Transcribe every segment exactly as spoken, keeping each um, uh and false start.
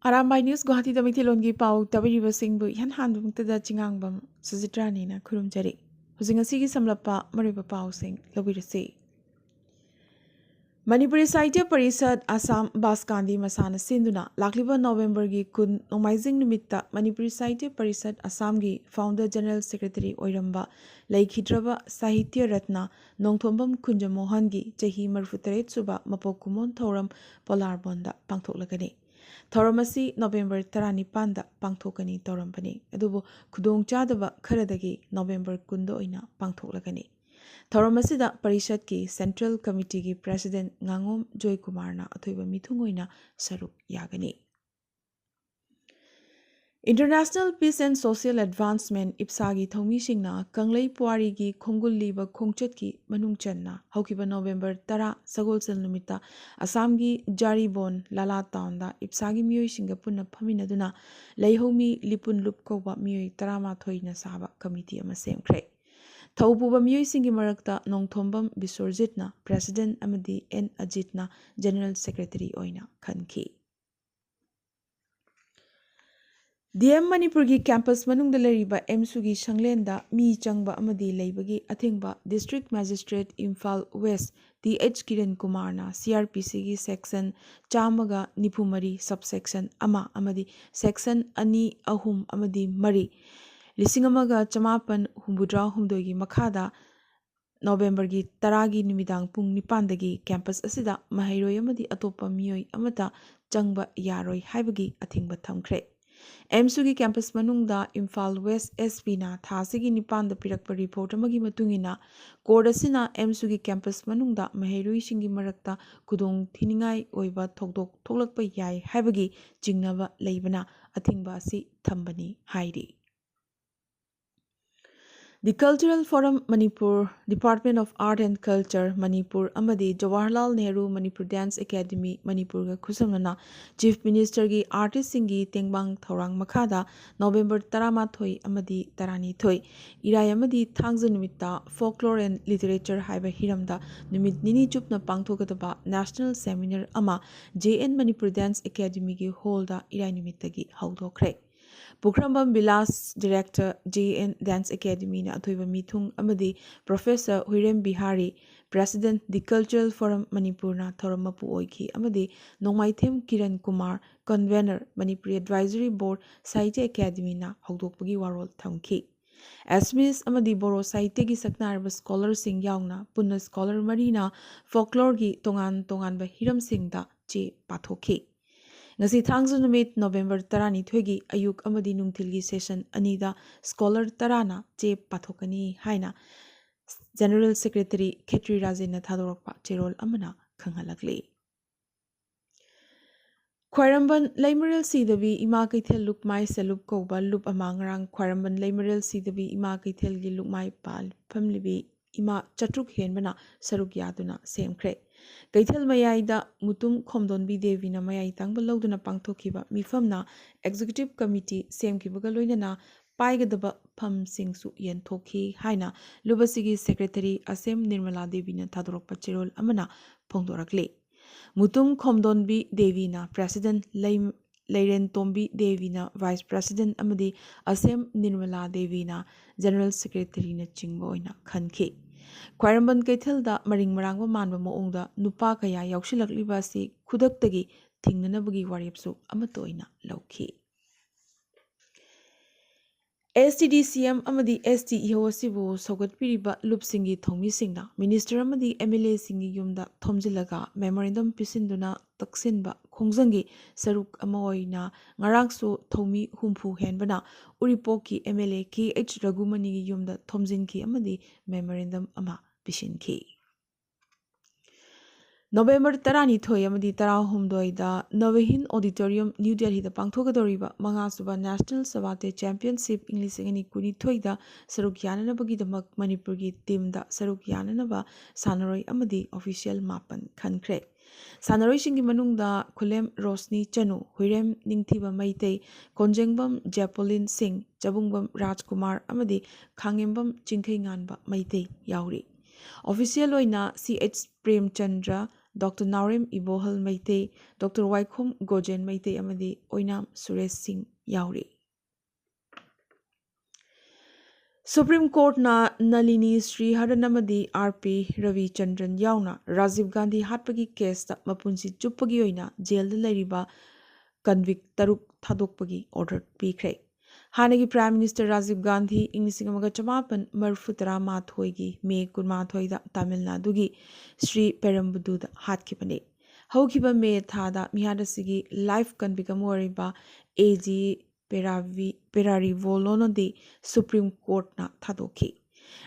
Arambai news ꯒꯨꯋꯥꯍꯥꯇꯤꯗ ꯃꯩꯇꯩꯂꯣꯟꯒꯤ ꯄꯥꯎ ꯇꯥꯕꯤꯔꯤꯕꯁꯤꯡꯕꯨ ꯏꯍꯥꯟ ꯍꯥꯟꯕꯃꯛꯇꯗ ꯆꯤꯉꯥꯡꯕꯝ ꯁꯨꯖꯤꯇ꯭ꯔꯥꯅꯤꯅ ꯈꯨꯔꯨꯝꯖꯔꯤ꯫ ꯍꯧꯖꯤꯛ ꯉꯁꯤꯒꯤ ꯁꯝꯂꯞꯄ ꯃꯔꯨꯑꯣꯏꯕ ꯄꯥꯎꯁꯤꯡ ꯂꯧꯕꯤꯔꯁꯤ꯫ ꯃꯅꯤꯄꯨꯔꯤ ꯁꯥꯍꯤꯇ꯭ꯌ ꯄꯔꯤꯁꯠ ꯑꯁꯥꯝ ꯕꯥꯁꯀꯥꯟꯗꯤ ꯃꯁꯥꯅ ꯁꯤꯟꯗꯨꯅ ꯂꯥꯛꯂꯤꯕ ꯅꯣꯕꯦꯝꯕꯔꯒꯤ ꯀꯨꯟ ꯅꯣꯡꯃꯥꯏꯖꯤꯡ ꯅꯨꯃꯤꯠꯇ ꯃꯅꯤꯄꯨꯔꯤ ꯁꯥꯍꯤꯇ꯭ꯌ ꯄꯔꯤꯁꯠ ꯑꯁꯥꯝꯒꯤ ꯐꯥꯎꯟꯗꯔ ꯖꯦꯅꯔꯦꯜ ꯁꯦꯀ꯭ꯔꯦꯇꯔꯤ ꯑꯣꯏꯔꯝꯕ ꯂꯩꯈꯤꯗ꯭ꯔꯕ ꯁꯥꯍꯤꯇ꯭ꯌ ꯔꯠꯅ ꯅꯣꯡꯊꯣꯝꯕꯝ ꯀꯨꯟꯖꯃꯣꯍꯟꯒꯤ ꯆꯍꯤ ꯃꯔꯤꯐꯨꯇꯔꯦꯠ ꯁꯨꯕ ꯃꯄꯣꯛ ꯀꯨꯝꯑꯣꯟ ꯊꯧꯔꯝ ꯄꯣꯂꯥꯔꯕꯣꯟꯗ ꯄꯥꯡꯊꯣꯛꯂꯒꯅꯤ꯫ ꯊꯧꯔꯝ ꯑꯁꯤ ꯅꯣꯕꯦꯝꯕꯔ ꯇꯔꯥꯅꯤꯄꯥꯟꯗ ꯄꯥꯡꯊꯣꯛꯀꯅꯤ ꯇꯧꯔꯝꯕꯅꯤ, ꯑꯗꯨꯕꯨ ꯈꯨꯗꯣꯡꯆꯥꯗꯕ ꯈꯔꯗꯒꯤ ꯅꯣꯕꯦꯝꯕꯔ ꯀꯨꯟꯗ ꯑꯣꯏꯅ ꯄꯥꯡꯊꯣꯛꯂꯒꯅꯤ꯫ ꯊꯧꯔꯝ ꯑꯁꯤꯗ ꯄꯔꯤꯁꯠꯀꯤ ꯁꯦꯟꯇ꯭ꯔꯦꯜ ꯀꯃꯤꯇꯤꯒꯤ ꯄ꯭ꯔꯦꯁꯤꯗꯦꯟꯠ ꯉꯥꯉꯣꯝ ꯖꯣꯏꯀꯨꯃꯥꯔꯅ ꯑꯊꯣꯏꯕ ꯃꯤꯊꯨꯡ ꯑꯣꯏꯅ ꯁꯔꯨꯛ ꯌꯥꯒꯅꯤ꯫ International Peace and Social Advancement, ꯏꯞꯁꯥꯒꯤ ꯊꯧꯃꯤꯁꯤꯡꯅ ꯀꯪꯂꯩ ꯄꯨꯋꯥꯔꯤꯒꯤ ꯈꯣꯡꯒꯨꯜ ꯂꯤꯕ ꯈꯣꯡꯆꯠꯀꯤ ꯃꯅꯨꯡ ꯆꯟꯅ ꯍꯧꯈꯤꯕ ꯅꯣꯕꯦꯝꯕꯔ ꯇꯔꯥ ꯁꯒꯣꯜꯁꯦꯜ ꯅꯨꯃꯤꯠꯇ ꯑꯁꯥꯝꯒꯤ ꯖꯥꯔꯤꯕꯣꯟ ꯂꯥꯂꯥ ꯇꯥꯎꯟꯗ ꯏꯞꯁꯥꯒꯤ ꯃꯤꯑꯣꯏꯁꯤꯡꯒ ꯄꯨꯟꯅ ꯐꯝꯃꯤꯟꯅꯗꯨꯅ ꯂꯩꯍꯧꯃꯤ ꯂꯤꯄꯨꯟ ꯂꯨꯞ ꯀꯧꯕ ꯃꯤꯑꯣꯏ ꯇꯔꯥꯃꯥꯊꯣꯏꯅ ꯁꯥꯕ ꯀꯃꯤꯇꯤ ꯑꯃ ꯁꯦꯝꯈ꯭ꯔꯦ꯫ ꯊꯧꯄꯨꯕ ꯃꯤꯑꯣꯏꯁꯤꯡꯒꯤ ꯃꯔꯛꯇ ꯅꯣꯡꯊꯣꯝꯕꯝ ꯕꯤꯁ꯭ꯋꯔꯖꯤꯠꯅ ꯄ꯭ꯔꯦꯁꯤꯗꯦꯟꯠ ꯑꯃꯗꯤ ꯑꯦꯟ ꯑꯖꯤꯠꯅ ꯖꯦꯅꯔꯦꯜ ꯁꯦꯀ꯭ꯔꯦꯇꯔꯤ ꯑꯣꯏꯅ ꯈꯟꯈꯤ꯫ ꯗꯤ ꯑꯦꯝ ꯃꯅꯤꯄꯨꯔꯒꯤ ꯀꯦꯝꯄꯁ ꯃꯅꯨꯡꯗ ꯂꯩꯔꯤꯕ ꯑꯦꯝꯁꯨꯒꯤ ꯁꯪꯂꯦꯟꯗ ꯃꯤ ꯆꯪꯕ ꯑꯃꯗꯤ ꯂꯩꯕꯒꯤ ꯑꯊꯤꯡꯕ district magistrate Imphal west T H Kiran ꯀꯨꯃꯥꯔꯅ ꯁꯤ ꯑꯥꯔ ꯄꯤ ꯁꯤꯒꯤ ꯁꯦꯛꯁꯟ ꯆꯥꯝꯃꯒ ꯅꯤꯐꯨ ꯃꯔꯤ, ꯁꯕꯁꯦꯛꯁꯟ ꯑꯃ ꯑꯃꯗꯤ ꯁꯦꯛꯁꯟ ꯑꯅꯤ, ꯑꯍꯨꯝ ꯑꯃꯗꯤ ꯃꯔꯤ, ꯂꯤꯁꯤꯡ ꯑꯃꯒ ꯆꯃꯥꯄꯟ ꯍꯨꯝꯐꯨꯇꯔꯥ ꯍꯨꯝꯗꯣꯏꯒꯤ ꯃꯈꯥꯗ ꯅꯣꯕꯦꯝꯕꯔꯒꯤ ꯇꯔꯥꯒꯤ ꯅꯨꯃꯤꯗꯥꯡ ꯄꯨꯡ ꯅꯤꯄꯥꯟꯗꯒꯤ ꯀꯦꯝꯄꯁ ꯑꯁꯤꯗ ꯃꯍꯩꯔꯣꯏ ꯑꯃꯗꯤ ꯑꯇꯣꯞꯄ ꯃꯤꯑꯣꯏ ꯑꯃꯠꯇ ꯆꯪꯕ ꯌꯥꯔꯣꯏ ꯍꯥꯏꯕꯒꯤ ꯑꯊꯤꯡꯕ ꯊꯝꯈ꯭ꯔꯦ꯫ ꯑꯦꯝꯁꯨꯒꯤ ꯀꯦꯝꯄꯁ ꯃꯅꯨꯡꯗ ꯏꯝꯐꯥꯜ ꯋꯦꯁ ꯑꯦꯁ ꯄꯤꯅ ꯊꯥ ꯑꯁꯤꯒꯤ ꯅꯤꯄꯥꯟꯗ ꯄꯤꯔꯛꯄ ꯔꯤꯄꯣꯔꯠ ꯑꯃꯒꯤ ꯃꯇꯨꯡ ꯏꯟꯅ, ꯀꯣꯔꯠ ꯑꯁꯤꯅ ꯑꯦꯝꯁꯨꯒꯤ ꯀꯦꯝꯄꯁ ꯃꯅꯨꯡꯗ ꯃꯍꯩꯔꯣꯏꯁꯤꯡꯒꯤ ꯃꯔꯛꯇ ꯈꯨꯗꯣꯡ ꯊꯤꯅꯤꯡꯉꯥꯏ ꯑꯣꯏꯕ ꯊꯧꯗꯣꯛ ꯊꯣꯛꯂꯛꯄ ꯌꯥꯏ ꯍꯥꯏꯕꯒꯤ ꯆꯤꯡꯅꯕ ꯂꯩꯕꯅ ꯑꯊꯤꯡꯕ ꯑꯁꯤ ꯊꯝꯕꯅꯤ ꯍꯥꯏꯔꯤ꯫ The Cultural Forum Manipur, Department of Art and Culture Manipur ꯑꯃꯗꯤ Jawaharlal Nehru Manipur Dance Academy ꯃꯅꯤꯄꯨꯔꯒ ꯈꯨꯠꯁꯝꯅꯅ Chief Ministerꯒꯤ artistꯁꯤꯡꯒꯤ ꯇꯦꯡꯕꯥꯡ ꯊꯧꯔꯥꯡ ꯃꯈꯥꯗ November ꯇꯔꯥꯃꯥꯊꯣꯏ ꯑꯃꯗꯤ ꯇꯔꯥꯅꯤꯊꯣꯏ, ꯏꯔꯥꯏ ꯑꯃꯗꯤ ꯊꯥꯡꯖ ꯅꯨꯃꯤꯠꯇ Folklore and Literature ꯍꯥꯏꯕ ꯍꯤꯔꯝꯗ ꯅꯨꯃꯤꯠ ꯅꯤꯅꯤ ꯆꯨꯞꯅ ꯄꯥꯡꯊꯣꯛꯀꯗꯕ National Seminar ꯑꯃ J N Manipur Dance Academyꯒꯤ hallꯗ ꯏꯔꯥꯏ ꯅꯨꯃꯤꯠꯇꯒꯤ ꯍꯧꯗꯣꯛꯈ꯭ꯔꯦ꯫ Pukhrambam Bilas, Director, J N Dance Academyꯅ ꯑꯊꯣꯏꯕ ꯃꯤꯊꯨꯡ ꯑꯃꯗꯤ Professor ꯍꯨꯏꯔꯦꯝ Bihari, President, The Cultural Forum ꯃꯅꯤꯄꯨꯔꯅ ꯊꯧꯔꯝ ꯃꯄꯨ ꯑꯣꯏꯈꯤ ꯑꯃꯗꯤ ꯅꯣꯡꯃꯥꯏꯊꯦꯝ Kiran Kumar, Convener, Manipuri Advisory Board, Sahitya Academyꯅ ꯍꯧꯗꯣꯛꯄꯒꯤ ꯋꯥꯔꯣꯜ ꯊꯝꯈꯤ꯫ Assamese ꯑꯃꯗꯤ ꯕꯣꯔꯣ ꯁꯥꯍꯤꯇ꯭ꯌꯒꯤ ꯁꯛꯅꯥꯏꯔꯕ scholarꯁꯤꯡ ꯌꯥꯎꯅ ꯄꯨꯟꯅ scholar ꯃꯔꯤꯅ folkloreꯒꯤ ꯇꯣꯉꯥꯟ ꯇꯣꯉꯥꯟꯕ ꯍꯤꯔꯝꯁꯤꯡꯗ ꯆꯦ ꯄꯥꯊꯣꯛꯈꯤ꯫ ꯉꯁꯤ ꯊꯥꯡꯖ ꯅꯨꯃꯤꯠ November ꯇꯔꯥꯅꯤꯊꯣꯏꯒꯤ ꯑꯌꯨꯛ ꯑꯃꯗꯤ ꯅꯨꯡꯊꯤꯜꯒꯤ session ꯑꯅꯤꯗ scholar ꯇꯔꯥꯅ ꯆꯦ ꯄꯥꯊꯣꯛꯀꯅꯤ ꯍꯥꯏꯅ General Secretary ꯈꯦꯇ꯭ꯔꯤ ꯔꯥꯖꯦꯟꯅ ꯊꯥꯗꯣꯔꯛꯄ ꯆꯦꯔꯣꯜ ꯑꯃꯅ ꯈꯪꯍꯜꯂꯛꯂꯤ꯫ ꯈ꯭ꯋꯥꯏꯔꯝꯕꯟ ꯂꯩꯃꯔꯦꯜ ꯁꯤꯗꯕꯤ ꯏꯃꯥ ꯀꯩꯊꯦꯜ ꯂꯨꯞꯃꯥꯏ ꯁꯦꯂꯨꯞ ꯀꯧꯕ ꯂꯨꯞ ꯑꯃ ꯉꯔꯥꯡ ꯈ꯭ꯋꯥꯏꯔꯝꯕꯟ ꯂꯩꯃꯔꯦꯜ ꯁꯤꯗꯕꯤ ꯏꯃꯥ ꯀꯩꯊꯦꯜꯒꯤ ꯂꯨꯞꯃꯥꯏ ꯄꯥꯜ ꯐꯝꯂꯤꯕꯤ ꯏꯃꯥ ꯆꯥꯇ꯭ꯔꯨꯛ ꯍꯦꯟꯕꯅ ꯁꯔꯨꯛ ꯌꯥꯗꯨꯅ ꯁꯦꯝꯈ꯭ꯔꯦ꯫ ꯀꯩꯊꯦꯜ ꯃꯌꯥꯏꯗ ꯃꯨꯇꯨꯝ ꯈꯣꯝꯗꯣꯟꯕꯤ ꯗꯦꯕꯤꯅ ꯃꯌꯥꯏ ꯇꯥꯡꯕ ꯂꯧꯗꯨꯅ ꯄꯥꯡꯊꯣꯛꯈꯤꯕ ꯃꯤꯐꯝꯅ executive committee ꯁꯦꯝꯈꯤꯕꯒ ꯂꯣꯏꯅꯅ ꯄꯥꯏꯒꯗꯕ ꯐꯝꯁꯤꯡꯁꯨ ꯌꯦꯟꯊꯣꯛꯈꯤ ꯍꯥꯏꯅ ꯂꯨꯞ ꯑꯁꯤꯒꯤ secretary ꯑꯁꯦꯝ ꯅꯤꯔꯃꯂꯥ ꯗꯦꯕꯤꯅ ꯊꯥꯗꯣꯔꯛꯄ ꯆꯦꯔꯣꯜ ꯑꯃꯅ ꯐꯣꯡꯗꯣꯔꯛꯂꯤ꯫ ꯃꯨꯇꯨꯝ ꯈꯣꯝꯗꯣꯟꯕꯤ ꯗꯦꯕꯤꯅ president, ꯂꯩ-, ꯂꯩꯔꯦꯟꯇꯣꯝꯕꯤ ꯗꯦꯕꯤꯅ vice president ꯑꯃꯗꯤ ꯑꯁꯦꯝ ꯅꯤꯔꯃꯂꯥ ꯗꯦꯕꯤꯅ general secretaryꯅꯆꯤꯡꯕ ꯑꯣꯏꯅ ꯈꯟꯈꯤ꯫ ꯈ꯭ꯋꯥꯏꯔꯝꯕꯟ ꯀꯩꯊꯦꯜꯗ ꯃꯔꯤꯡ ꯃꯔꯥꯡꯕ ꯃꯥꯟꯕ ꯃꯑꯣꯡꯗ ꯅꯨꯄꯥ ꯀꯌꯥ ꯌꯥꯎꯁꯤꯜꯂꯛꯂꯤꯕ ꯑꯁꯤ ꯈꯨꯗꯛꯇꯒꯤ ꯊꯤꯡꯅꯅꯕꯒꯤ ꯋꯥꯔꯦꯞꯁꯨ ꯑꯃꯠꯇ ꯑꯣꯏꯅ ꯂꯧꯈꯤ꯫ S T D C M ꯑꯃꯗꯤ S T E O ꯑꯁꯤꯕꯨ ꯁꯧꯒꯠꯄꯤꯔꯤꯕ ꯂꯨꯞꯁꯤꯡꯒꯤ ꯊꯧꯃꯤꯁꯤꯡꯅ minister ꯑꯃꯗꯤ M L Aꯁꯤꯡꯒꯤ ꯌꯨꯝꯗ ꯊꯣꯝꯖꯤꯜꯂꯒ memorandum ꯄꯤꯁꯤꯟꯗꯨꯅ ꯇꯛꯁꯤꯟꯕ ꯈꯣꯡꯖꯪꯒꯤ ꯁꯔꯨꯛ ꯑꯃ ꯑꯣꯏꯅ ꯉꯔꯥꯡꯁꯨ ꯊꯧꯃꯤ ꯍꯨꯝꯐꯨ ꯍꯦꯟꯕꯅ ꯎꯔꯤꯄꯣꯛꯀꯤ M L A K H ꯔꯘꯨꯃꯅꯤꯒꯤ ꯌꯨꯝꯗ ꯊꯣꯝꯖꯤꯟꯈꯤ ꯑꯃꯗꯤ memorandum ꯑꯃ ꯄꯤꯁꯤꯟꯈꯤ꯫ ꯅꯣꯕꯦꯝꯕꯔ ꯇꯔꯥꯅꯤꯊꯣꯏ ꯑꯃꯗꯤ ꯇꯔꯥꯍꯨꯝꯗꯣꯏꯗ ꯅꯚꯍꯤꯟ ꯑꯣꯗꯤꯇꯣꯔꯤꯌꯝ, ꯅ꯭ꯌꯨ ꯗꯦꯜꯍꯤꯗ ꯄꯥꯡꯊꯣꯛꯀꯗꯧꯔꯤꯕ ꯃꯉꯥꯁꯨꯕ ꯅꯦꯁꯅꯦꯜ ꯁꯕꯥꯇꯦ ꯆꯦꯝꯄꯤꯌꯟꯁꯤꯞ ꯏꯪ ꯂꯤꯁꯤꯡ ꯑꯅꯤ ꯀꯨꯟꯅꯤꯊꯣꯏꯗ ꯁꯔꯨꯛ ꯌꯥꯅꯅꯕꯒꯤꯗꯃꯛ ꯃꯅꯤꯄꯨꯔꯒꯤ ꯇꯤꯝꯗ ꯁꯔꯨꯛ ꯌꯥꯅꯅꯕ ꯁꯥꯟꯅꯔꯣꯏ ꯑꯃꯗꯤ ꯑꯣꯐꯤꯁꯤꯌꯦꯜ ꯃꯥꯄꯟ ꯈꯟꯈ꯭ꯔꯦ꯫ ꯁꯥꯟꯅꯔꯣꯏꯁꯤꯡꯒꯤ ꯃꯅꯨꯡꯗ ꯈꯨꯂꯦꯝ ꯔꯣꯁꯅꯤ ꯆꯅꯨ, ꯍꯨꯏꯔꯦꯝ ꯅꯤꯡꯊꯤꯕ ꯃꯩꯇꯩ, ꯀꯣꯟꯖꯦꯡꯕꯝ ꯖꯦꯄꯣꯂꯤꯟ ꯁꯤꯡ, ꯆꯕꯨꯡꯕꯝ ꯔꯥꯖꯀꯨꯃꯥꯔ ꯑꯃꯗꯤ ꯈꯥꯉꯦꯝꯕꯝ ꯆꯤꯡꯈꯩꯉꯥꯟꯕ ꯃꯩꯇꯩ ꯌꯥꯎꯔꯤ꯫ ꯑꯣꯐꯤꯁꯤꯌꯦꯜ ꯑꯣꯏꯅ ꯁꯤ ꯑꯩꯆ ꯄ꯭ꯔꯦꯝꯆꯟꯗ꯭ꯔ, ꯗꯣꯛꯇꯔ ꯅꯥꯎꯔꯦꯝ ꯏꯕꯣꯍꯜ ꯃꯩꯇꯩ, ꯗꯣꯛꯇꯔ ꯋꯥꯏꯈꯣꯝ ꯒꯣꯖꯦꯟ ꯃꯩꯇꯩ ꯑꯃꯗꯤ ꯑꯣꯏꯅꯥꯝ ꯁꯨꯔꯦꯁ ꯁꯤꯡ ꯌꯥꯎꯔꯤ꯫ ꯁꯨꯄ꯭ꯔꯤꯝ ꯀꯣꯔꯠꯅ ꯅꯂꯤꯅꯤ ꯁ꯭ꯔꯤꯍꯔꯟ ꯑꯃꯗꯤ ꯑꯥꯔ ꯄꯤ ꯔꯕꯤꯆꯟꯗ꯭ꯔꯟ ꯌꯥꯎꯅ ꯔꯥꯖꯤꯕ ꯒꯥꯟꯙꯤ ꯍꯥꯠꯄꯒꯤ ꯀꯦꯁꯇ ꯃꯄꯨꯟꯁꯤ ꯆꯨꯞꯄꯒꯤ ꯑꯣꯏꯅ ꯖꯦꯜꯗ ꯂꯩꯔꯤꯕ ꯀꯟꯚꯤꯛ ꯇꯔꯨꯛ ꯊꯥꯗꯣꯛꯄꯒꯤ ꯑꯣꯔꯗꯔ ꯄꯤꯈ꯭ꯔꯦ꯫ ꯍꯥꯟꯅꯒꯤ ꯄ꯭ꯔꯥꯏꯝ ꯃꯤꯅꯤꯁꯇꯔ ꯔꯥꯖꯤꯕ ꯒꯥꯟꯙꯤ ꯏꯪ ꯂꯤꯁꯤꯡ ꯑꯃꯒ ꯆꯃꯥꯄꯟ ꯃꯔꯤꯐꯨ ꯇꯔꯥ ꯃꯥꯊꯣꯏꯒꯤ ꯃꯦ ꯀꯨꯟꯃꯥꯊꯣꯏꯗ ꯇꯥꯃꯤꯜ ꯅꯥꯗꯨꯒꯤ ꯁ꯭ꯔꯤ ꯄꯦꯔꯝꯕꯗꯨꯗ ꯍꯥꯠꯈꯤꯕꯅꯤ꯫ ꯍꯧꯈꯤꯕ ꯃꯦ ꯊꯥꯗ ꯃꯤꯍꯥꯠ ꯑꯁꯤꯒꯤ ꯂꯥꯏꯐ ꯀꯟꯚꯤꯛ ꯑꯃ ꯑꯣꯏꯔꯤꯕ ꯑꯦ ꯖꯤ ꯄꯦꯔꯥꯔꯤꯚꯣꯂꯣꯅꯗꯤ ꯁꯨꯄ꯭ꯔꯤꯝ ꯀꯣꯔꯠꯅ ꯊꯥꯗꯣꯛꯈꯤ꯫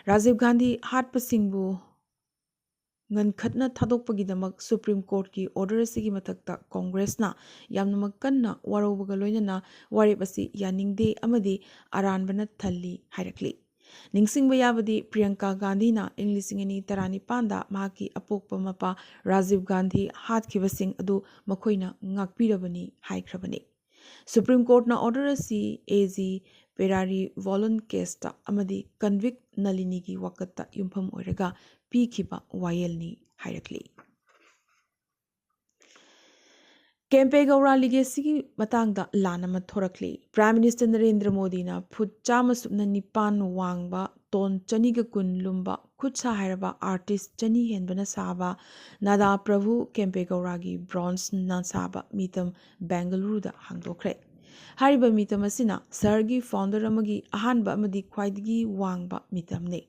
ꯔꯥꯖꯤꯕ ꯒꯥꯟꯙꯤ ꯍꯥꯠꯄꯁꯤꯡꯕꯨ ꯉꯟꯈꯠꯅ ꯊꯥꯗꯣꯛꯄꯒꯤꯗꯃꯛ ꯁꯨꯄ꯭ꯔꯤꯝ ꯀꯣꯔꯠꯀꯤ ꯑꯣꯔꯗꯔ ꯑꯁꯤꯒꯤ ꯃꯊꯛꯇ ꯀꯣꯡꯒ꯭ꯔꯦꯁꯅ ꯌꯥꯝꯅꯃꯛ ꯀꯟꯅ ꯋꯥꯔꯧꯕꯒ ꯂꯣꯏꯅꯅ ꯋꯥꯔꯦꯞ ꯑꯁꯤ ꯌꯥꯅꯤꯡꯗꯦ ꯑꯃꯗꯤ ꯑꯔꯥꯟꯕꯅ ꯊꯜꯂꯤ ꯍꯥꯏꯔꯛꯂꯤ꯫ ꯅꯤꯡꯁꯤꯡꯕ ꯌꯥꯕꯗꯤ, ꯄ꯭ꯔꯤꯌꯪꯀꯥ ꯒꯥꯟꯙꯤꯅ ꯏꯪ ꯂꯤꯁꯤꯡ ꯑꯅꯤ ꯇꯔꯥꯅꯤꯄꯥꯟꯗ ꯃꯍꯥꯛꯀꯤ ꯑꯄꯣꯛꯄ ꯃꯄꯥ ꯔꯥꯖꯤꯕ ꯒꯥꯟꯙꯤ ꯍꯥꯠꯈꯤꯕꯁꯤꯡ ꯑꯗꯨ ꯃꯈꯣꯏꯅ ꯉꯥꯛꯄꯤꯔꯕꯅꯤ ꯍꯥꯏꯈ꯭ꯔꯕꯅꯤ꯫ ꯁꯨꯄ꯭ꯔꯤꯝ ꯀꯣꯔꯠꯅ ꯑꯣꯔꯗꯔ ꯑꯁꯤ ꯑꯦ ꯖꯤ ꯄꯦꯔꯥꯔꯤ ꯋꯣꯂꯟ ꯀꯦꯁꯇ ꯑꯃꯗꯤ ꯀꯟꯚꯤꯛ ꯅꯂꯤꯅꯤꯒꯤ ꯋꯥꯀꯠꯇ ꯌꯨꯝꯐꯝ ꯑꯣꯏꯔꯒ ꯄꯤꯈꯤꯕ ꯋꯥꯌꯦꯜꯅꯤ ꯍꯥꯏꯔꯛꯂꯤ꯫ ꯀꯦꯝꯄꯦꯒꯧꯔꯥ ꯂꯤꯒꯦꯁꯤꯒꯤ ꯃꯇꯥꯡꯗ ꯂꯥꯟ ꯑꯃ ꯊꯣꯔꯛꯂꯤ꯫ ꯄ꯭ꯔꯥꯏꯝ ꯃꯤꯅꯤꯁꯇꯔ ꯅꯔꯦꯟꯗ꯭ꯔ ꯃꯣꯗꯤꯅ ꯐꯨꯠ ꯆꯥꯝꯃ ꯁꯨꯞꯅ ꯅꯤꯄꯥꯟ ꯋꯥꯡꯕ, ꯇꯣꯟ ꯆꯅꯤꯒ ꯀꯨꯟ ꯂꯨꯝꯕ, ꯈꯨꯠ ꯁꯥ ꯍꯩꯔꯕ ꯑꯥꯔꯇꯤꯁ ꯆꯅꯤ ꯍꯦꯟꯕꯅ ꯁꯥꯕ ꯅꯥꯗꯥ ꯄ꯭ꯔꯚꯨ ꯀꯦꯝꯄꯦꯒꯧꯔꯥꯒꯤ ꯕ꯭ꯔꯣꯟꯖꯅ ꯁꯥꯕ ꯃꯤꯇꯝ ꯕꯦꯡꯒꯂꯨꯔꯨꯗ ꯍꯥꯡꯗꯣꯛꯈ꯭ꯔꯦ꯫ ꯍꯥꯏꯔꯤꯕ ꯃꯤꯇꯝ ꯑꯁꯤꯅ ꯁꯍꯔꯒꯤ ꯐꯥꯎꯟꯗꯔ ꯑꯃꯒꯤ ꯑꯍꯥꯟꯕ ꯑꯃꯗꯤ ꯈ꯭ꯋꯥꯏꯗꯒꯤ ꯋꯥꯡꯕ ꯃꯤꯇꯝꯅꯤ꯫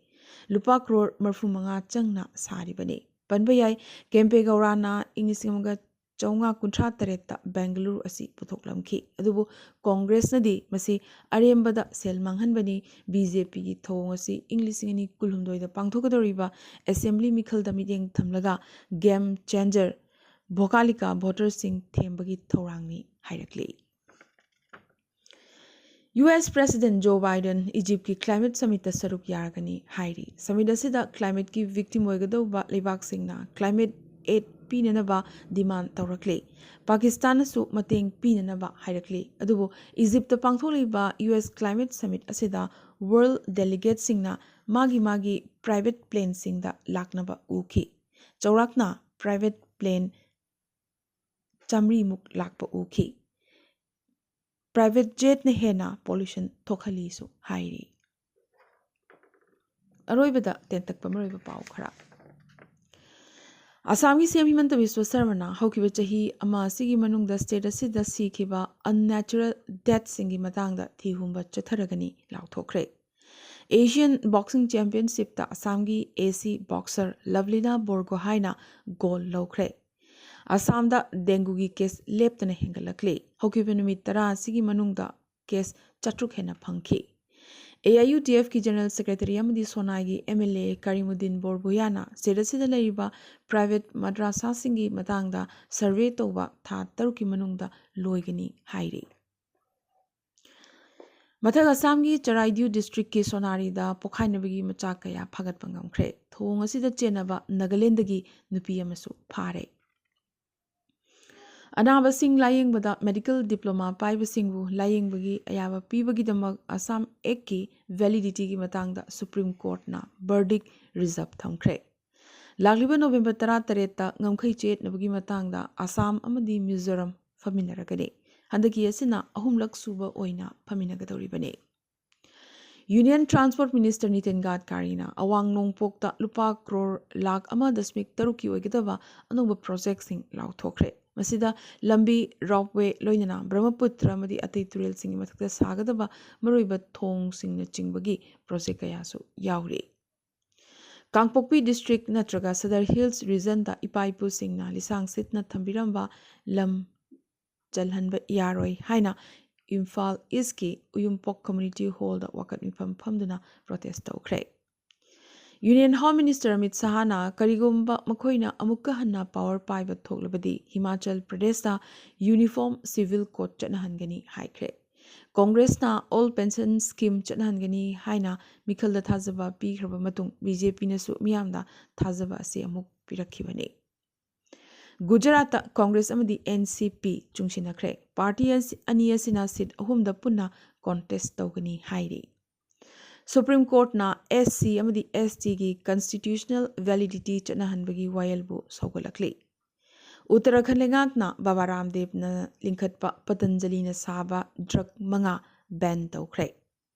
ꯂꯨꯄꯥ ꯀ꯭ꯔꯣꯔ ꯃꯔꯤꯐꯨ ꯃꯉꯥ ꯆꯪꯅ ꯁꯥꯔꯤꯕꯅꯤ꯫ ꯄꯟꯕ ꯌꯥꯏ, ꯀꯦꯝꯄꯦꯒꯧꯔꯥꯅ ꯏꯪ ꯂꯤꯁꯤꯡ ꯑꯃꯒ ꯆꯥꯝꯃꯉꯥ ꯀꯨꯟꯊ꯭ꯔꯥ ꯇꯔꯦꯠꯇ ꯕꯦꯡꯒꯂꯨꯔꯨ ꯑꯁꯤ ꯄꯨꯊꯣꯛꯂꯝꯈꯤ꯫ ꯑꯗꯨꯕꯨ ꯀꯣꯡꯒ꯭ꯔꯦꯁꯅꯗꯤ ꯃꯁꯤ ꯑꯔꯦꯝꯕꯗ ꯁꯦꯜ ꯃꯥꯡꯍꯟꯕꯅꯤ, ꯕꯤ ꯖꯦ ꯄꯤꯒꯤ ꯊꯧꯑꯣꯡ ꯑꯁꯤ ꯏꯪ ꯂꯤꯁꯤꯡ ꯑꯅꯤ ꯀꯨꯟꯍꯨꯝꯗꯣꯏꯗ ꯄꯥꯡꯊꯣꯛꯀꯗꯧꯔꯤꯕ ꯑꯦꯁꯦꯝꯕ꯭ꯂꯤ ꯃꯤꯈꯜꯗ ꯃꯤꯠꯌꯦꯡ ꯊꯝꯂꯒ ꯒꯦꯝ ꯆꯦꯟꯖꯔ ꯚꯣꯀꯥꯂꯤꯀꯥ ꯚꯣꯇꯔꯁꯤꯡ ꯊꯦꯝꯕꯒꯤ ꯊꯧꯔꯥꯡꯅꯤ ꯍꯥꯏꯔꯛꯂꯤ꯫ U S president Joe Biden ꯏꯖꯤꯞꯀꯤ ꯀ꯭ꯂꯥꯏꯃꯦꯠ ꯁꯃꯤꯠꯇ ꯁꯔꯨꯛ ꯌꯥꯔꯒꯅꯤ ꯍꯥꯏꯔꯤ꯫ ꯁꯃꯤꯠ ꯑꯁꯤꯗ ꯀ꯭ꯂꯥꯏꯃꯦꯠꯀꯤ ꯚꯤꯛꯇꯤꯝ ꯑꯣꯏꯒꯗꯧꯕ ꯂꯩꯕꯥꯛꯁꯤꯡꯅ ꯀ꯭ꯂꯥꯏꯃꯦꯠ ꯑꯦꯗ ꯄꯤꯅꯅꯕ ꯗꯤꯃꯥꯟ ꯇꯧꯔꯛꯂꯤ꯫ ꯄꯥꯀꯤꯁꯇꯥꯟꯅꯁꯨ ꯃꯇꯦꯡ ꯄꯤꯅꯅꯕ ꯍꯥꯏꯔꯛꯂꯤ꯫ ꯑꯗꯨꯕꯨ ꯏꯖꯤꯞꯇ ꯄꯥꯡꯊꯣꯛꯂꯤꯕ ꯌꯨ ꯑꯦꯁ ꯀ꯭ꯂꯥꯏꯃꯦꯠ ꯁꯃꯤꯠ ꯑꯁꯤꯗ ꯋꯥꯔꯜ ꯗꯦꯂꯤꯒꯦꯠꯁꯤꯡꯅ ꯃꯥꯒꯤ ꯃꯥꯒꯤ ꯄ꯭ꯔꯥꯏꯚꯦꯠ ꯄ꯭ꯂꯦꯟꯁꯤꯡꯗ ꯂꯥꯛꯅꯕ ꯎꯈꯤ꯫ ꯆꯥꯎꯔꯥꯛꯅ ꯄ꯭ꯔꯥꯏꯚꯦꯠ ꯄ꯭ꯂꯦꯟ ꯆꯥꯃꯔꯤꯃꯨꯛ ꯂꯥꯛꯄ ꯎꯈꯤ꯫ ꯄ꯭ꯔꯥꯏꯚꯦꯠ ꯖꯦꯠꯅ ꯍꯦꯟꯅ ꯄꯣꯂꯨꯁꯟ ꯊꯣꯛꯍꯜꯂꯤꯁꯨ ꯍꯥꯏꯔꯤ꯫ ꯑꯔꯣꯏꯕꯗ ꯇꯦꯟꯇꯛꯄ ꯃꯔꯨꯑꯣꯏꯕ ꯄꯥꯎ ꯈꯔ꯫ ꯑꯁꯥꯝꯒꯤ ꯁꯤ ꯑꯦꯝ ꯍꯤꯃꯟꯇ ꯕꯤꯁ꯭ꯋ ꯁꯔꯃꯅ ꯍꯧꯈꯤꯕ ꯆꯍꯤ ꯑꯃ ꯑꯁꯤꯒꯤ ꯃꯅꯨꯡꯗ ꯁ꯭ꯇꯦꯠ ꯑꯁꯤꯗ ꯁꯤꯈꯤꯕ ꯑꯟꯅꯦꯆꯔꯦꯜ ꯗꯦꯠꯁꯤꯡꯒꯤ ꯃꯇꯥꯡꯗ ꯊꯤꯍꯨꯝꯕ ꯆꯠꯊꯔꯒꯅꯤ ꯂꯥꯎꯊꯣꯛꯈ꯭ꯔꯦ꯫ ꯑꯦꯁꯤꯌꯥꯟ ꯕꯣꯛꯁꯤꯡ ꯆꯦꯝꯄꯤꯌꯟꯁꯤꯞꯇ ꯑꯁꯥꯝꯒꯤ ꯑꯦ ꯁꯤ ꯕꯣꯛꯁꯔ ꯂꯚꯂꯤꯅꯥ ꯕꯣꯔꯒꯣꯍꯥꯏꯅ ꯒꯣꯜ ꯂꯧꯈ꯭ꯔꯦ꯫ ꯑꯁꯥꯝꯗ ꯗꯦꯡꯒꯨꯒꯤ ꯀꯦꯁ ꯂꯦꯞꯇꯅ ꯍꯦꯟꯒꯠꯂꯛꯂꯤ꯫ ꯍꯧꯈꯤꯕ ꯅꯨꯃꯤꯠ ꯇꯔꯥ ꯑꯁꯤꯒꯤ ꯃꯅꯨꯡꯗ ꯀꯦꯁ ꯆꯥꯇ꯭ꯔꯨꯛ ꯍꯦꯟꯅ ꯐꯪꯈꯤ꯫ ꯑꯦ ꯑꯥꯏ ꯌꯨ ꯗꯤ ꯑꯦꯐꯀꯤ ꯖꯦꯅꯔꯦꯜ ꯁꯦꯀ꯭ꯔꯦꯇꯔꯤ ꯑꯃꯗꯤ ꯁꯣꯅꯥꯏꯒꯤ ꯑꯦꯝ ꯑꯦꯜ ꯑꯦ ꯀꯔꯤꯃꯨꯗꯤꯟ ꯕꯣꯔꯕꯨꯌꯥꯅ ꯁ꯭ꯇꯦꯠ ꯑꯁꯤꯗ ꯂꯩꯔꯤꯕ ꯄ꯭ꯔꯥꯏꯚꯦꯠ ꯃꯗ꯭ꯔꯥꯁꯥꯁꯤꯡꯒꯤ ꯃꯇꯥꯡꯗ ꯁꯔꯚꯦ ꯇꯧꯕ ꯊꯥ ꯇꯔꯨꯛꯀꯤ ꯃꯅꯨꯡꯗ ꯂꯣꯏꯒꯅꯤ ꯍꯥꯏꯔꯤ꯫ ꯃꯊꯛ ꯑꯁꯥꯝꯒꯤ ꯆꯔꯥꯏꯗꯤꯎ ꯗꯤꯁꯇ꯭ꯔꯤꯛꯀꯤ ꯁꯣꯅꯥꯔꯤꯗ ꯄꯣꯈꯥꯏꯅꯕꯒꯤ ꯃꯆꯥꯛ ꯀꯌꯥ ꯐꯥꯒꯠꯄ ꯉꯝꯈ꯭ꯔꯦ꯫ ꯊꯧꯑꯣꯡ ꯑꯁꯤꯗ ꯆꯦꯟꯅꯕ ꯅꯥꯒꯥꯂꯦꯟꯗꯒꯤ ꯅꯨꯄꯤ ꯑꯃꯁꯨ ꯐꯥꯔꯦ꯫ ꯑꯅꯥꯕꯁꯤꯡ ꯂꯥꯌꯦꯡꯕꯗ ꯃꯦꯗꯤꯀꯦꯜ ꯗꯤꯄ꯭ꯂꯣꯃꯥ ꯄꯥꯏꯕꯁꯤꯡꯕꯨ ꯂꯥꯌꯦꯡꯕꯒꯤ ꯑꯌꯥꯕ ꯄꯤꯕꯒꯤꯗꯃꯛ ꯑꯁꯥꯝ ꯑꯦꯛꯀꯤ ꯚꯦꯂꯤꯗꯤꯇꯤꯒꯤ ꯃꯇꯥꯡꯗ ꯁꯨꯄ꯭ꯔꯤꯝ ꯀꯣꯔꯠꯅ ꯕꯔꯗꯤꯛ ꯔꯤꯖꯔꯚ ꯊꯝꯈ꯭ꯔꯦ꯫ ꯂꯥꯛꯂꯤꯕ ꯅꯣꯕꯦꯝꯕꯔ ꯇꯔꯥꯇꯔꯦꯠꯇ ꯉꯝꯈꯩ ꯆꯌꯦꯠꯅꯕꯒꯤ ꯃꯇꯥꯡꯗ ꯑꯁꯥꯝ ꯑꯃꯗꯤ ꯃꯤꯖꯣꯔꯥꯝ ꯐꯝꯃꯤꯟꯅꯔꯒꯅꯤ꯫ ꯍꯟꯗꯛꯀꯤ ꯑꯁꯤꯅ ꯑꯍꯨꯝꯂꯛ ꯁꯨꯕ ꯑꯣꯏꯅ ꯐꯝꯃꯤꯟꯅꯒꯗꯧꯔꯤꯕꯅꯤ꯫ ꯌꯨꯅꯤꯌꯟ ꯇ꯭ꯔꯥꯟꯁꯄꯣꯔꯠ ꯃꯤꯅꯤꯁꯇꯔ ꯅꯤꯇꯤꯟ ꯒꯗꯀꯥꯔꯤꯅ ꯑꯋꯥꯡ ꯅꯣꯡꯄꯣꯛꯇ ꯂꯨꯄꯥ ꯀ꯭ꯔꯣꯔ ꯂꯥꯈ ꯑꯃ ꯗꯁꯃꯤꯛ ꯇꯔꯨꯛꯀꯤ ꯑꯣꯏꯒꯗꯕ ꯑꯅꯧꯕ ꯄ꯭ꯔꯣꯖꯦꯛꯁꯤꯡ ꯂꯥꯎꯊꯣꯛꯈ꯭ꯔꯦ꯫ ꯃꯁꯤꯗ ꯂꯝꯕꯤ, ꯔꯣꯞꯋꯦ, ꯂꯣꯏꯅꯅ ꯕ꯭ꯔꯍꯃꯄꯨꯇ꯭ꯔ ꯑꯃꯗꯤ ꯑꯇꯩ ꯇꯨꯔꯦꯜꯁꯤꯡꯒꯤ ꯃꯊꯛꯇ ꯁꯥꯒꯗꯕ ꯃꯔꯨꯑꯣꯏꯕ ꯊꯣꯡꯁꯤꯡꯅꯆꯤꯡꯕꯒꯤ ꯄ꯭ꯔꯣꯖꯦꯛ ꯀꯌꯥꯁꯨ ꯌꯥꯎꯔꯤ꯫ ꯀꯥꯡꯄꯣꯛꯄꯤ ꯗꯤꯁꯇ꯭ꯔꯤꯛ ꯅꯠꯇ꯭ꯔꯒ ꯁꯗꯔ ꯍꯤꯜꯁ ꯔꯤꯖꯟꯗ ꯏꯄꯥ ꯏꯄꯨꯁꯤꯡꯅ ꯂꯤꯁꯥꯡ ꯁꯤꯠꯅ ꯊꯝꯕꯤꯔꯝꯕ ꯂꯝ ꯆꯜꯍꯟꯕ ꯌꯥꯔꯣꯏ ꯍꯥꯏꯅ ꯏꯝꯐꯥꯜ ꯏꯁꯀꯤ ꯎꯌꯨꯝꯄꯣꯛ ꯀꯝꯃ꯭ꯌꯨꯅꯤꯇꯤ ꯍꯣꯜꯗ ꯋꯥꯀꯠ ꯃꯤꯐꯝ ꯐꯝꯗꯨꯅ ꯄ꯭ꯔꯣꯇꯦꯁ ꯇꯧꯈ꯭ꯔꯦ꯫ ꯌꯨꯅꯤꯌꯟ ꯍꯣꯝ ꯃꯤꯅꯤꯁꯇꯔ ꯑꯃꯤꯠ ꯁꯍꯥꯅ ꯀꯔꯤꯒꯨꯝꯕ ꯃꯈꯣꯏꯅ ꯑꯃꯨꯛꯀ ꯍꯟꯅ ꯄꯥꯋꯔ ꯄꯥꯏꯕ ꯊꯣꯛꯂꯕꯗꯤ ꯍꯤꯃꯥꯆꯜ ꯄ꯭ꯔꯗꯦꯁꯇ ꯌꯨꯅꯤꯐꯣꯔꯝ ꯁꯤꯚꯤꯜ ꯀꯣꯗ ꯆꯠꯅꯍꯟꯒꯅꯤ ꯍꯥꯏꯈ꯭ꯔꯦ꯫ ꯀꯣꯡꯒ꯭ꯔꯦꯁꯅ ꯑꯣꯜ ꯄꯦꯟꯁꯟ ꯁ꯭ꯀꯤꯝ ꯆꯠꯅꯍꯟꯒꯅꯤ ꯍꯥꯏꯅ ꯃꯤꯈꯜꯗ ꯊꯥꯖꯕ ꯄꯤꯈ꯭ꯔꯕ ꯃꯇꯨꯡ ꯕꯤ ꯖꯦ ꯄꯤꯅꯁꯨ ꯃꯤꯌꯥꯝꯗ ꯊꯥꯖꯕ ꯑꯁꯤ ꯑꯃꯨꯛ ꯄꯤꯔꯛꯈꯤꯕꯅꯤ꯫ ꯒꯨꯖꯔꯥꯠꯇ ꯀꯣꯡꯒ꯭ꯔꯦꯁ ꯑꯃꯗꯤ ꯑꯦꯟ ꯁꯤ ꯄꯤ ꯆꯨꯡꯁꯤꯟꯅꯈ꯭ꯔꯦ꯫ ꯄꯥꯔꯇꯤ ꯑꯁꯤ, ꯑꯅꯤ ꯑꯁꯤꯅ ꯁꯤꯠ ꯑꯍꯨꯝꯗ ꯄꯨꯟꯅ ꯀꯣꯟꯇꯦꯁ ꯇꯧꯒꯅꯤ ꯍꯥꯏꯔꯤ꯫ ꯁꯨꯄ꯭ꯔꯤꯝ ꯀꯣꯔꯠꯅ ꯑꯦꯁ ꯁꯤ ꯑꯃꯗꯤ ꯑꯦꯁ ꯇꯤꯒꯤ ꯀꯟꯁꯇꯤꯇ꯭ꯌꯨꯁꯅꯦꯜ ꯚꯦꯂꯤꯗꯤꯇꯤ ꯆꯠꯅꯍꯟꯕꯒꯤ ꯋꯥꯌꯦꯜꯕꯨ ꯁꯧꯒꯠꯂꯛꯂꯤ꯫ ꯎꯠꯇꯔꯥꯈꯟꯗ ꯂꯩꯉꯥꯛꯅ ꯕꯥꯕꯥ ꯔꯥꯝꯗꯦꯕꯅ ꯂꯤꯡꯈꯠꯄ ꯄꯇꯟꯖꯂꯤꯅ ꯁꯥꯕ ꯗ꯭ꯔꯒ ꯃꯉꯥ ꯕꯦꯟ ꯇꯧꯈ꯭ꯔꯦ꯫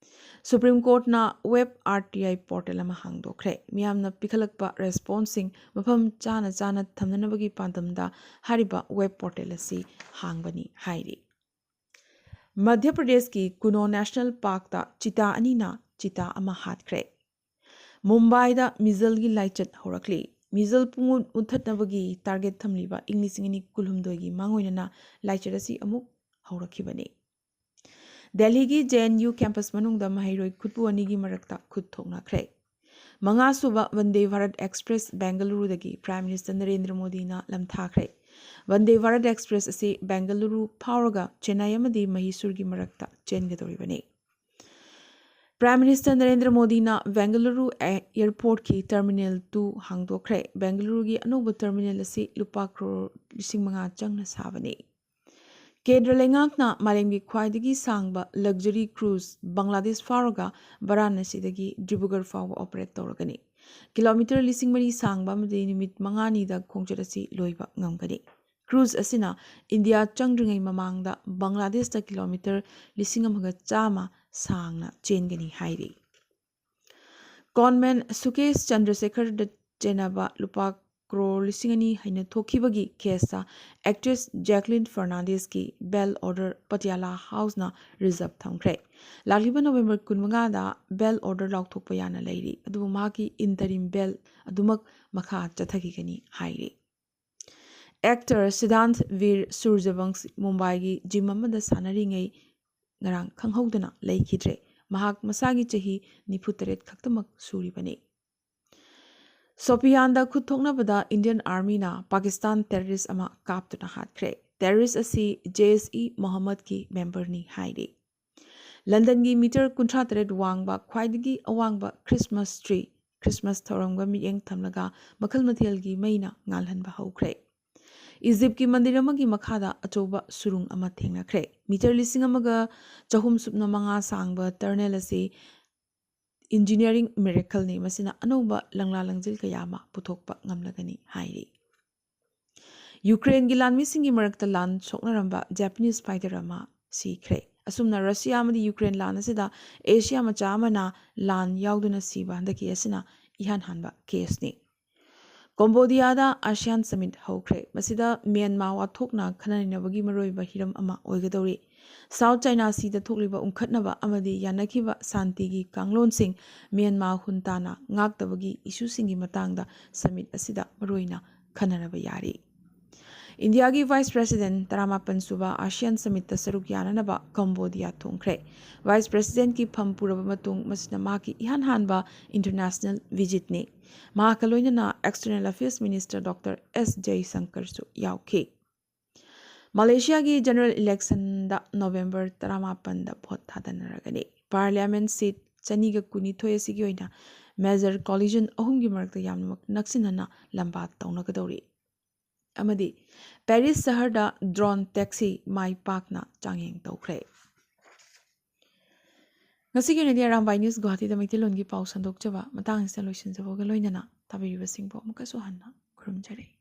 ꯁꯨꯄ꯭ꯔꯤꯝ ꯀꯣꯔꯠꯅ ꯋꯦꯕ ꯑꯥꯔ ꯇꯤ ꯑꯥꯏ ꯄꯣꯔꯇꯦꯜ ꯑꯃ ꯍꯥꯡꯗꯣꯛꯈ꯭ꯔꯦ꯫ ꯃꯤꯌꯥꯝꯅ ꯄꯤꯈꯠꯂꯛꯄ ꯔꯦꯁꯄꯣꯟꯁꯁꯤꯡ ꯃꯐꯝ ꯆꯥꯅ ꯆꯥꯅ ꯊꯝꯅꯅꯕꯒꯤ ꯄꯥꯟꯗꯝꯗ ꯍꯥꯏꯔꯤꯕ ꯋꯦꯕ ꯄꯣꯔꯇꯦꯜ ꯑꯁꯤ ꯍꯥꯡꯕꯅꯤ ꯍꯥꯏꯔꯤ꯫ ꯃꯙ꯭ꯌ ꯄ꯭ꯔꯗꯦꯁꯀꯤ ꯀꯨꯅꯣ ꯅꯦꯁꯅꯦꯜ ꯄꯥꯔꯛꯇ ꯆꯤꯇꯥ ꯑꯅꯤꯅ ꯆꯤꯇꯥ ꯑꯃ ꯍꯥꯠꯈ꯭ꯔꯦ꯫ ꯃꯨꯝꯕꯥꯏꯗ ꯃꯤꯖꯜꯒꯤ ꯂꯥꯏꯆꯠ ꯍꯧꯔꯛꯂꯤ꯫ ꯃꯤꯖꯜ ꯄꯨꯡꯃꯨꯠ ꯃꯨꯠꯊꯠꯅꯕꯒꯤ ꯇꯥꯔꯒꯦꯠ ꯊꯝꯂꯤꯕ ꯏꯪ ꯂꯤꯁꯤꯡ ꯑꯅꯤ ꯀꯨꯟꯍꯨꯝꯗꯣꯏꯒꯤ ꯃꯥꯡꯑꯣꯏꯅꯅ ꯂꯥꯏꯆꯠ ꯑꯁꯤ ꯑꯃꯨꯛ ꯍꯧꯔꯛꯈꯤꯕꯅꯤ꯫ ꯗꯦꯜꯍꯤꯒꯤ ꯖꯦ ꯑꯦꯟ ꯌꯨ ꯀꯦꯝꯄꯁ ꯃꯅꯨꯡꯗ ꯃꯍꯩꯔꯣꯏ ꯈꯨꯠꯄꯨ ꯑꯅꯤꯒꯤ ꯃꯔꯛꯇ ꯈꯨꯠ ꯊꯣꯛꯅꯈ꯭ꯔꯦ꯫ ꯃꯉꯥꯁꯨꯕ ꯋꯟꯗꯦ ꯚꯥꯔꯠ ꯑꯦꯛꯁꯄ꯭ꯔꯦꯁ ꯕꯦꯡꯒꯂꯨꯔꯨꯗꯒꯤ ꯄ꯭ꯔꯥꯏꯝ ꯃꯤꯅꯤꯁꯇꯔ ꯅꯔꯦꯟꯗ꯭ꯔ ꯃꯣꯗꯤꯅ ꯂꯝꯊꯥꯈ꯭ꯔꯦ꯫ ꯋꯟꯗꯦ ꯚꯥꯔꯠ ꯑꯦꯛꯁꯄ꯭ꯔꯦꯁ ꯑꯁꯤ ꯕꯦꯡꯒꯂꯨꯔꯨ ꯐꯥꯎꯔꯒ ꯆꯦꯟꯅꯥꯏ ꯑꯃꯗꯤ ꯃꯍꯤꯁꯨꯔꯒꯤ ꯃꯔꯛꯇ ꯆꯦꯟꯒꯗꯧꯔꯤꯕꯅꯤ꯫ ꯄ꯭ꯔꯥꯏꯝ ꯃꯤꯅꯤꯁꯇꯔ ꯅꯔꯦꯟꯗ꯭ꯔ ꯃꯣꯗꯤꯅ ꯕꯦꯡꯒꯂꯨꯔꯨ ꯑꯦ-, ꯑꯦꯌꯔꯄꯣꯔꯠꯀꯤ ꯇꯔꯃꯤꯅꯦꯜ ꯇꯨ ꯍꯥꯡꯗꯣꯛꯈ꯭ꯔꯦ꯫ ꯕꯦꯡꯒꯂꯨꯔꯨꯒꯤ ꯑꯅꯧꯕ ꯇꯔꯃꯤꯅꯦꯜ ꯑꯁꯤ ꯂꯨꯄꯥ ꯀ꯭ꯔꯣꯔ ꯂꯤꯁꯤꯡ ꯃꯉꯥ ꯆꯪꯅ ꯁꯥꯕꯅꯤ꯫ ꯀꯦꯟꯗ꯭ꯔ ꯂꯩꯉꯥꯛꯅ ꯃꯥꯂꯦꯝꯒꯤ ꯈ꯭ꯋꯥꯏꯗꯒꯤ ꯁꯥꯡꯕ ꯂꯛꯖꯔꯤ ꯀ꯭ꯔꯨꯖ ꯕꯪꯒ꯭ꯂꯥꯗꯦꯁ ꯐꯥꯎꯔꯒ ꯚꯥꯔꯥꯅꯁꯤꯗꯒꯤ ꯗꯤꯕ꯭ꯔꯨꯒꯔ ꯐꯥꯎꯕ ꯑꯣꯄꯔꯦꯠ ꯇꯧꯔꯒꯅꯤ꯫ ꯀꯤꯂꯣꯃꯤꯇꯔ ꯂꯤꯁꯤꯡ ꯃꯔꯤ ꯁꯥꯡꯕ ꯑꯃꯗꯤ ꯅꯨꯃꯤꯠ ꯃꯉꯥꯅꯤꯗ ꯈꯣꯡꯆꯠ ꯑꯁꯤ ꯂꯣꯏꯕ ꯉꯝꯒꯅꯤ꯫ ꯀ꯭ꯔꯨꯖ ꯑꯁꯤꯅ ꯏꯟꯗꯤꯌꯥ ꯆꯪꯗ꯭ꯔꯤꯉꯩ ꯃꯃꯥꯡꯗ ꯕꯪꯒ꯭ꯂꯥꯗꯦꯁꯇ ꯀꯤꯂꯣꯃꯤꯇꯔ ꯂꯤꯁꯤꯡ ꯑꯃꯒ ꯆꯥꯝꯃ ꯁꯥꯡꯅ ꯆꯦꯟꯒꯅꯤ ꯍꯥꯏꯔꯤ꯫ ꯀꯣꯟꯃꯦꯟ ꯁꯨꯀꯦꯁ ꯆꯟꯗ꯭ꯔꯁꯦꯈꯔꯗ ꯆꯦꯟꯅꯕ ꯂꯨꯄꯥ ꯀ꯭ꯔꯣꯔ ꯂꯤꯁꯤꯡ ꯑꯅꯤ ꯍꯦꯟꯅ ꯊꯣꯛꯈꯤꯕꯒꯤ ꯀꯦꯁꯇ ꯑꯦꯛꯇ꯭ꯔꯦꯁ ꯖꯦꯀ꯭ꯂꯤꯟ ꯐꯔꯅꯥꯟꯗꯦꯁꯀꯤ ꯕꯦꯜ ꯑꯣꯔꯗꯔ ꯄꯇꯤꯌꯥꯂꯥ ꯍꯥꯎꯁꯅ ꯔꯤꯖꯔꯚ ꯊꯝꯈ꯭ꯔꯦ꯫ ꯂꯥꯛꯂꯤꯕ ꯅꯣꯕꯦꯝꯕꯔ ꯀꯨꯟꯃꯉꯥꯗ ꯕꯦꯜ ꯑꯣꯔꯗꯔ ꯂꯥꯎꯊꯣꯛꯄ ꯌꯥꯅ ꯂꯩꯔꯤ, ꯑꯗꯨꯕꯨ ꯃꯍꯥꯛꯀꯤ ꯏꯟꯇꯔꯤꯝ ꯕꯦꯜ ꯑꯗꯨꯃꯛ ꯃꯈꯥ ꯆꯠꯊꯈꯤꯒꯅꯤ ꯍꯥꯏꯔꯤ꯫ ꯑꯦꯛꯇꯔ ꯁꯤꯗꯥꯟꯊ ꯚꯤꯔ ꯁꯨꯔꯖꯕꯪꯁꯤ ꯃꯨꯝꯕꯥꯏꯒꯤ ꯖꯤꯝ ꯑꯃꯗ ꯁꯥꯟꯅꯔꯤꯉꯩ ꯉꯔꯥꯡ ꯈꯪꯍꯧꯗꯅ ꯂꯩꯈꯤꯗ꯭ꯔꯦ꯫ ꯃꯍꯥꯛ ꯃꯁꯥꯒꯤ ꯆꯍꯤ ꯅꯤꯐꯨ ꯇꯔꯦꯠ ꯈꯛꯇꯃꯛ ꯁꯨꯔꯤꯕꯅꯤ꯫ ꯁꯣꯄꯤꯌꯥꯟꯗ ꯈꯨꯠ ꯊꯣꯛꯅꯕꯗ ꯏꯟꯗꯤꯌꯟ ꯑꯥꯔꯃꯤꯅ ꯄꯥꯀꯤꯁꯇꯥꯟ ꯇꯦꯔꯔꯤꯁ ꯑꯃ ꯀꯥꯞꯇꯨꯅ ꯍꯥꯠꯈ꯭ꯔꯦ꯫ ꯇꯦꯔꯔꯤꯁ ꯑꯁꯤ ꯖꯦꯁ ꯏ ꯃꯣꯍꯝꯃꯗꯀꯤ ꯃꯦꯝꯕꯔꯅꯤ ꯍꯥꯏꯔꯤ꯫ ꯂꯟꯗꯟꯒꯤ ꯃꯤꯇꯔ ꯀꯨꯟꯊ꯭ꯔꯥ ꯇꯔꯦꯠ ꯋꯥꯡꯕ ꯈ꯭ꯋꯥꯏꯗꯒꯤ ꯑꯋꯥꯡꯕ ꯈ꯭ꯔꯤꯁꯃꯥꯁ ꯇ꯭ꯔꯤ, ꯈ꯭ꯔꯤꯁꯃꯥꯁ ꯊꯧꯔꯝꯒ ꯃꯤꯠꯌꯦꯡ ꯊꯝꯂꯒ ꯃꯈꯜ ꯃꯊꯦꯜꯒꯤ ꯃꯩꯅ ꯉꯥꯜꯍꯟꯕ ꯍꯧꯈ꯭ꯔꯦ꯫ ꯏꯖꯤꯞꯀꯤ ꯃꯟꯗꯤꯔ ꯑꯃꯒꯤ ꯃꯈꯥꯗ ꯑꯆꯧꯕ ꯁꯨꯔꯨꯡ ꯑꯃ ꯊꯦꯡꯅꯈ꯭ꯔꯦ꯫ ꯃꯤꯇꯔ ꯂꯤꯁꯤꯡ ꯑꯃꯒ ꯆꯍꯨꯝ ꯁꯨꯞꯅ ꯃꯉꯥ ꯁꯥꯡꯕ ꯇꯔꯅꯦꯜ ꯑꯁꯤ ꯏꯟꯖꯤꯅꯤꯌꯥꯔꯤꯡ ꯃꯤꯔꯦꯀꯜꯅꯤ, ꯃꯁꯤꯅ ꯑꯅꯧꯕ ꯂꯪꯂꯥ ꯂꯪꯖꯤꯜ ꯀꯌꯥ ꯑꯃ ꯄꯨꯊꯣꯛꯄ ꯉꯝꯂꯒꯅꯤ ꯍꯥꯏꯔꯤ꯫ ꯌꯨꯀ꯭ꯔꯦꯟꯒꯤ ꯂꯥꯟꯃꯤꯁꯤꯡꯒꯤ ꯃꯔꯛꯇ ꯂꯥꯟ ꯁꯣꯛꯅꯔꯝꯕ ꯖꯄꯥꯅꯤꯁ ꯐꯥꯏꯇꯔ ꯑꯃ ꯁꯤꯈ꯭ꯔꯦ꯫ ꯑꯁꯨꯝꯅ ꯔꯁꯤꯌꯥ ꯑꯃꯗꯤ ꯌꯨꯀ꯭ꯔꯦꯟ ꯂꯥꯟ ꯑꯁꯤꯗ ꯑꯦꯁꯤꯌꯥ ꯃꯆꯥ ꯑꯃꯅ ꯂꯥꯟ ꯌꯥꯎꯗꯨꯅ ꯁꯤꯕ ꯍꯟꯗꯛꯀꯤ ꯑꯁꯤꯅ ꯏꯍꯥꯟ ꯍꯥꯟꯕ ꯀꯦꯁꯅꯤ꯫ ꯀꯣꯝꯕꯣꯗꯤꯌꯥꯗ ꯑꯥꯁꯤꯌꯥꯟ ꯁꯃꯤꯠ ꯍꯧꯈ꯭ꯔꯦ꯫ ꯃꯁꯤꯗ ꯃ꯭ꯌꯥꯟꯃꯥꯔ ꯋꯥꯊꯣꯛꯅ ꯈꯟꯅ ꯅꯩꯅꯕꯒꯤ ꯃꯔꯨꯑꯣꯏꯕ ꯍꯤꯔꯝ ꯑꯃ ꯑꯣꯏꯒꯗꯧꯔꯤ꯫ ꯁꯥꯎꯠ ꯆꯥꯏꯅꯥ ꯁꯤꯗ ꯊꯣꯛꯂꯤꯕ ꯎꯪꯈꯠꯅꯕ ꯑꯃꯗꯤ ꯌꯥꯅꯈꯤꯕ ꯁꯥꯟꯇꯤꯒꯤ ꯀꯥꯡꯂꯣꯟꯁꯤꯡ ꯃ꯭ꯌꯥꯟꯃꯥꯔ ꯍꯨꯟꯇꯥꯅ ꯉꯥꯛꯇꯕꯒꯤ ꯏꯁꯨꯁꯤꯡꯒꯤ ꯃꯇꯥꯡꯗ ꯁꯃꯤꯠ ꯑꯁꯤꯗ ꯃꯔꯨꯑꯣꯏꯅ ꯈꯟꯅꯔꯕ ꯌꯥꯔꯤ꯫ ꯏꯟꯗꯤꯌꯥꯒꯤ ꯚꯥꯏꯁ ꯄ꯭ꯔꯦꯁꯤꯗꯦꯟ ꯇꯔꯥꯃꯥꯄꯟ ꯁꯨꯕ ꯑꯥꯁꯤꯌꯥꯟ ꯁꯃꯤꯠꯇ ꯁꯔꯨꯛ ꯌꯥꯅꯅꯕ ꯀꯝꯕꯣꯗꯤꯌꯥ ꯊꯨꯡꯈ꯭ꯔꯦ꯫ ꯚꯥꯏꯁ ꯄ꯭ꯔꯦꯁꯤꯗꯦꯟꯠꯀꯤ ꯐꯝ ꯄꯨꯔꯕ ꯃꯇꯨꯡ ꯃꯁꯤꯅ ꯃꯍꯥꯛꯀꯤ ꯏꯍꯥꯟ ꯍꯥꯟꯕ ꯏꯟꯇꯔꯅꯦꯁꯅꯦꯜ ꯚꯤꯖꯤꯠꯅꯤ꯫ ꯃꯍꯥꯛꯀ ꯂꯣꯏꯅꯅ ꯑꯦꯛꯁꯇꯔꯅꯦꯜ ꯑꯐꯤꯌꯔꯁ ꯃꯤꯅꯤꯁꯇꯔ ꯗꯣꯛꯇꯔ ꯑꯦꯁ ꯖꯌꯁꯪꯀꯔꯁꯨ ꯌꯥꯎꯈꯤ꯫ ꯃꯂꯦꯁꯤꯌꯥꯒꯤ ꯖꯦꯅꯔꯦꯜ ꯏꯂꯦꯛꯁꯟꯗ ꯅꯣꯕꯦꯝꯕꯔ ꯇꯔꯥꯃꯥꯄꯟꯗ ꯚꯣꯠ ꯊꯥꯗꯅꯔꯒꯅꯤ꯫ ꯄꯥꯔꯂꯤꯌꯥꯃꯦꯟ ꯁꯤꯠ ꯆꯅꯤꯒ ꯀꯨꯟꯅꯤꯊꯣꯏ ꯑꯁꯤꯒꯤ ꯑꯣꯏꯅ ꯃꯦꯖꯔ ꯀꯣꯂꯤꯖꯟ ꯑꯍꯨꯝꯒꯤ ꯃꯔꯛꯇ ꯌꯥꯝꯅꯃꯛ ꯅꯛꯁꯤꯟꯅꯅ ꯂꯝꯕꯥ ꯇꯧꯅꯒꯗꯧꯔꯤ꯫ ꯑꯃꯗꯤ ꯄꯦꯔꯤꯁ ꯁꯍꯔꯗ ꯗ꯭ꯔꯣꯟ ꯇꯦꯛꯁꯤ ꯃꯥꯏ ꯄꯥꯛꯅ ꯆꯥꯡꯌꯦꯡ ꯇꯧꯈ꯭ꯔꯦ꯫ ꯉꯁꯤꯒꯤ ꯑꯣꯏꯅꯗꯤ ꯑꯔꯥꯝꯕꯥꯏ ꯅ꯭ꯌꯨꯁ ꯒꯨꯋꯥꯍꯥꯇꯤꯗ ꯃꯩꯇꯩꯂꯣꯟꯒꯤ ꯄꯥꯎ ꯁꯟꯗꯣꯛꯆꯕ ꯃꯇꯥꯡ ꯑꯁꯤꯗ ꯂꯣꯏꯁꯤꯟꯖꯕꯒ ꯂꯣꯏꯅꯅ ꯇꯥꯕꯤꯔꯤꯕꯁꯤꯡꯕꯨ ꯑꯃꯨꯛꯀꯁꯨ ꯍꯟꯅ ꯈꯨꯔꯨꯝꯖꯔꯤ꯫